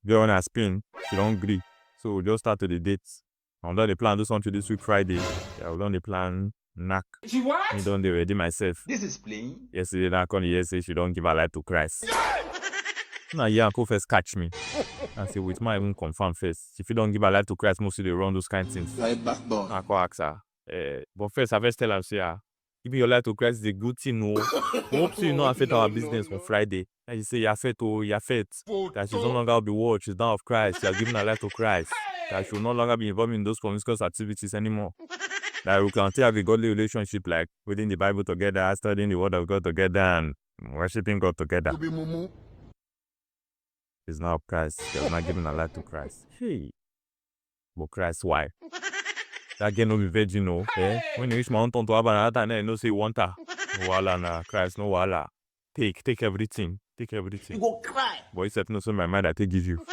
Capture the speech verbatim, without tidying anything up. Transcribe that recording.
Girl, when I spin, she don't agree. So we just start to the date. I don dey plan do something this week Friday. Yeah, we don dey plan knack. She what? Me don dey ready myself. This is playing. Yesterday, now I come hear say she don give her life to Christ. Na here I go first catch me. I say, wait, make I even confirm first. She fit don give her life to Christ, mostly dey run those kind things. Right backbone. I come ask her. Eh, but first, I first tell her say, ah, giving your life to Christ is a good thing, no. We hope say you no affect our business on Friday. And she say, you affect, oh, you affect. That she no longer be what? She's down of Christ. She has given her life to Christ. That she will no longer be involved in those promiscuous activities anymore. That we can still have a godly relationship, like reading the Bible together, studying the Word of God together, and worshiping God together. You be mumu. She's now of Christ. She has not given her life to Christ. Hey. But Christ, why? That girl no be virgin, no. Eh? When you reach my own turn to have another time, then you know say you want her. No wahala na Christ, no wahala. Take, take everything. Take everything. You go cry. But you sef know say my mind I take give you.